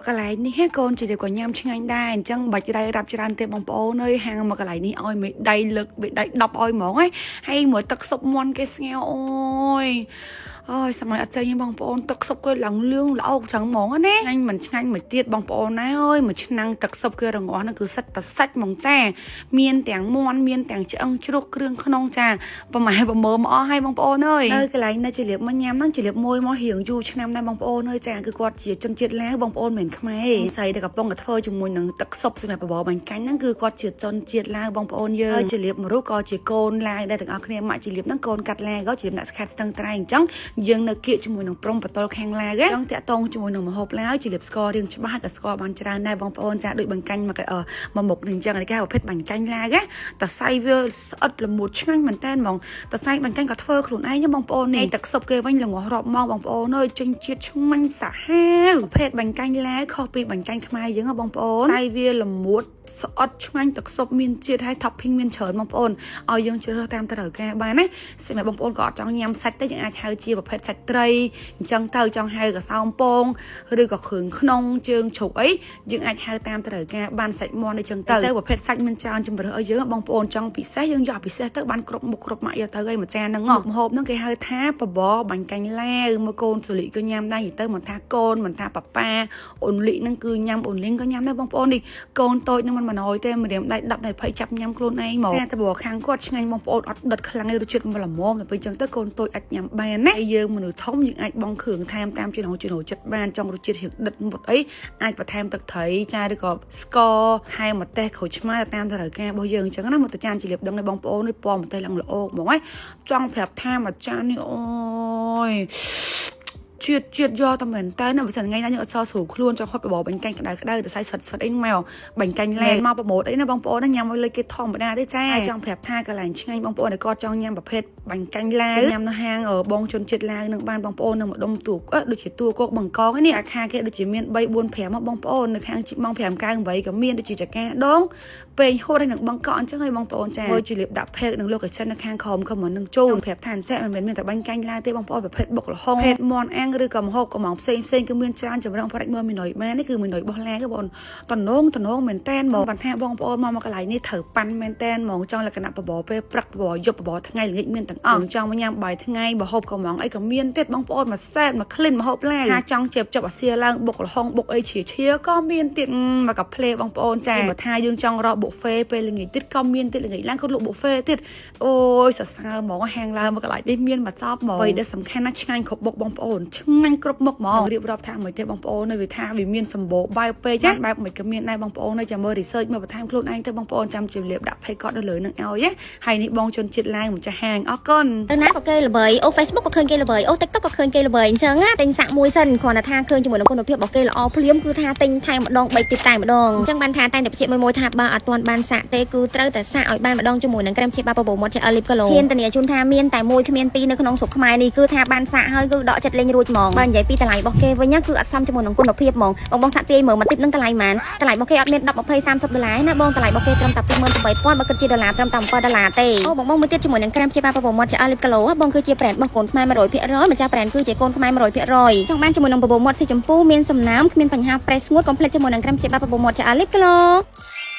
កន្លែងនេះកូនជាក៏ញ៉ាំឆ្ងាញ់ដែរអញ្ចឹងបាច់រ៉ៃរាប់ច្រើនទេបងប្អូនអើយហាងមកកន្លែងនេះឲ្យមេដៃលើកមេដៃ10ឲ្យហ្មងហើយមួយទឹកស៊ុបមាន់គេស្ងោអូយអូយសម័យអត់ចេញទេបងប្អូនទឹកស៊ុបគេឡើងលឿងល្អកចឹងហ្មងណាឆ្ងាញ់មិនឆ្ងាញ់មួយទៀតបងប្អូនណាអើយមួយឆ្នាំងទឹកស៊ុបគេរងាស់ហ្នឹងគឺសិតតែសាច់ហ្មងចាមានទាំងមាន់មានទាំងឆ្អឹងជ្រូកគ្រឿងក្នុងចាប្រម៉ែប្រមើមកអស់ហើយបងប្អូនអើយនៅកន្លែងនៅជាលៀបមកញ៉ាំហ្នឹងជាលៀបមួយមករៀងយូរឆ្នាំដែរបងប្អូនអើយចាគឺគាត់ជាជនជាតិឡាវបងប្អូនមិនមែនខ្មែរស្រីដែលកំពុងតែធ្វើជាមួយនឹងទឹកស៊ុបសម្រាប់បបរបាញ់កាញ់ហ្នឹងគឺគាត់ជាជនជាតិឡាវបងប្អូនយើងហើយជាលៀបមួយរូបក៏ជាកូនឡាវដែរទាំងអស់គ្នាម៉ាក់ជាលៀបហ្នឹងកូនកាត់ឡាវក៏ជាលៀបអ្នកស្ខាត់ស្ទឹងត្រែងអញ្ចឹងយើងនៅគៀកជាមួយនឹងព្រំបតលខាងឡាវហ្នឹងតាក់តងជាមួយនឹងម្ហូបឡាវជាលៀបស្កររៀងច្បាស់ក៏ស្ករបានច្រើនដែរបងប្អូនចាដូចបាញ់កាញ់មកមកមុខនេះអញ្ចឹងគេហៅប្រភេទបាញ់កាញ់ឡាវណាតសៃវាស្អិតល្មួតឆ្ងាញ់មែនតើហ្មងតសៃបាញ់កាញ់ក៏ធ្វើខ្លួនឯងបងប្អូននេះទឹកស៊ុបគេវិញល្ងរាប់ម៉ោងបងប្អូនអើយចេញជាតិឆ្ងាញ់សាហាវប្រភេទបាញ់កាញ់ឡាវខុសពីបាញ់កាញ់ខ្មែរយើងហ៎បងប្អូនសៃវាល្មួតស្អិតឆ្ងាញ់ទឹកស៊ុបមានជាតិហើយ topping មានច្រើនបងប្អូនឲ្យយើងជ្រើសរើសតាមតម្រូវការបានណាសម្រាប់បងប្អូនក៏អត់ចង់ញ៉ាំសាច់ទេយើងអាចហៅជាប្រភេទសាច់ត្រីអញ្ចឹងទៅចង់ហៅកសោមពងឬក៏គ្រឿងក្នុងជើងជ្រូកអីយើងអាចហៅតាមតម្រូវការបានសាច់មាន់អីចឹងទៅទៅប្រភេទសាច់មានច្រើនជម្រើសឲ្យយើងបងប្អូនចង់ពិសេសយើងយកពិសេសទៅបានគ្រប់មុខគ្រប់ម៉ាកយកទៅអីមួយចានហ្នឹងម្ហូបហ្នឹងគេហៅថាបបរបាញ់កាញ់ឡាវមកកូនសូលីក៏ញ៉ាំដែរនិយាយទៅមិនថាកូនមិនថាប៉ាប៉ាអូនលីហ្នឹងគឺញ៉ាំអូនលីងក៏ញ៉ាំដែរបងប្អូននេះកូនតូចហ្នឹងមិនមិនអយទេម្រាមដៃ10ដៃ20ចាប់ញ៉ាំខ្លួនឯងមកតែបបរខាងគាត់ឆ្ងាញ់បងប្អូនអត់ដិតខ្លាំងទេរសជាតិមកល្មមតែពេលចឹងទៅកូនតូចអាចញ៉ាំបានណាហើយយើងមនុស្សធំយើងអាចបងគ្រឿងថែមតាមចំណងចំណូលចិត្តបានចង់រសជាតិរៀងដិតមុតអីអាចបន្ថែមទឹកត្រីចាឬក៏ស្ករថែមម្ទេសក្រូចឆ្មាតាមតម្រូវការរបស់យើងអញ្ចឹងណាមកទៅចានជាលៀបដឹងឲ្យបងប្អូននេះពណ៌ម្ទេសឡើងល្អហ្មងហ៎ចង់ប្រាប់ថាមួយចាននេះអូយជាតិជាតិយកតែមែនតើណាបើសិនថ្ងៃណាយើងអត់សល់ស្រួលខ្លួនចង់ហត់បបរបាញ់កាញ់ក្តៅក្តៅតែសៃស្វិតស្វិតអីមកបាញ់កាញ់លែមកប្រម៉ូតអីណាបងប្អូនណាញ៉ាំឲ្យលើគេធម្មតាទេចាចង់ប្រាប់ថាកន្លែងឆ្ងាញ់បងប្អូនដែលគាត់ចង់ញ៉ាំប្រភេទបាញ់កាញ់ឡាវញ៉ាំនៅហាងបងជនជាតិឡាវនឹងបានបងប្អូននៅម្ដុំទូដូចជាទួគោកបង្កងនេះអាខាគេដូចជាមាន3 4 5បងប្អូននៅខាងជីម៉ង5 98ក៏មានដូចជាចកាដងពេងហូតហើយនឹងបង្កក់អញ្ចឹងហើយបងប្អូនចាមើលជាលៀបដាក់ page និង location នៅខាងក្រោម comment នឹងជូនប្រាប់ថាអញ្ចឹងមិនមែនមានតែបាញ់កាញ់ឡាវទេបងប្អូនប្រភេទបុកល្ហុងប្រភេទមាន់អាំងឬក៏ម្ហូបកំងផ្សេងផ្សេងគឺមានច្រើនចម្រុងប្រាច់មើលមីនុយបាននេះគឺមីនុយបោះឡាគឺបងតំណងតំណងមែនតែនហ្មងបានថាបងប្អូនមកមកកន្លែងនេះត្រូវប៉ាន់មែនតែនហ្មងចង់លក្ខណៈបបរពេលព្រឹកបបរយប់បបរថ្ងៃល្ងាចមានទាំងអស់ចង់មកញ៉ាំបាយថ្ងៃបហូបកំងអីក៏មានទៀតបងប្អូនមកសែតមកក្លិនមកហូបឡាថាចង់ជេបចប់អាសៀឡើងបុកល្ហុងបុកអីជាឈាក៏មានទៀតមកកាផ្លេបងប្អូនចាបើថាយើងចង់រកបុហ្វេពេលល្ងាចទៀតក៏មានទៀតល្ងាចឡើងក៏លក់បុហ្វេទៀតអូយសរសើរហ្មងហាងឡើងមកកន្លែងនេះមានមកចប់ហ្មងអ្វីដែលសំខាន់ណាស់ឆ្ងាញ់គ្រប់បុកបងប្អូនឆ្ងាញ់គ្រប់មុខហ្មងរៀបរាប់ថាមួយទេបងប្អូននៅវាថាវាមានសម្បូរបែបពេកណាបែបមិនក៏មានដែរបងប្អូននៅចាំមើល research មើលបន្ថែមខ្លួនឯងទៅបងប្អូនចាំជម្រាបដាក់ page គាត់នៅលើនឹងឲ្យណាហើយនេះបងជនជាតិឡាវម្ចាស់ហាងអរគុណ ទៅណាក៏គេល្បីអូ Facebook ក៏ឃើញគេល្បីអូ TikTok ក៏ឃើញគេល្បីអញ្ចឹងណាទិញសាក់មួយសិនគ្រាន់តែថាឃើញជាមួយនឹងគុណភាពរបស់គេល្អភ្លាមគឺថាទិញថែមម្ដង3ទៀតតែម្ដងអញ្ចឹងបានថាតែងតែបញ្ជាក់មួយមួយថាបើអត់ទាន់បានសាក់ទេគឺត្រូវតែសាក់ឲ្យបានម្ដងជាមួយនឹងក្រែមជាបាបបោមាត់ជា Lip Glow ហ៊ានធានាជូនថាមានតែមួយគ្មានពីរនៅក្នុងស្រុកខ្មែរនេះគឺថាបានសាក់ហើយគឺដកចិត្តលេងរួចហ្មងបើនិយាយពីតម្លៃរបស់គេវិញណាគឺអត់សមជាមួយនឹងគុណភាពហ្មងបងបងសាក់ទាយមើលមកតិចនឹងតម្លៃប៉ុន្មានតម្លៃរបស់គេអត់មាន10 20 30ដុល្លារណាបងតម្លៃរបស់គេត្រឹមតែ28000បើគិតជាដុល្លារត្រឹមតែ7ដុល្លារទេអូបងបងមួយទៀតជាមួយនឹងក្រែមជាបាបបោមាត់ជា Lip Glow បងគឺជា brand របស់កូនខ្មែរ100%ម្ចាស់ brand គឺជាកូនខ្មែរ100%ចង់បានជាមួយនឹងបបោមាត់ស៊ីចម្ពូមានសំណើមគ្មានបញ្ហាប្រេះស្ងួតកុំភ្លេចជាមួយនឹងក្រែមជាបាបបោមាត់ជា Lip Glow។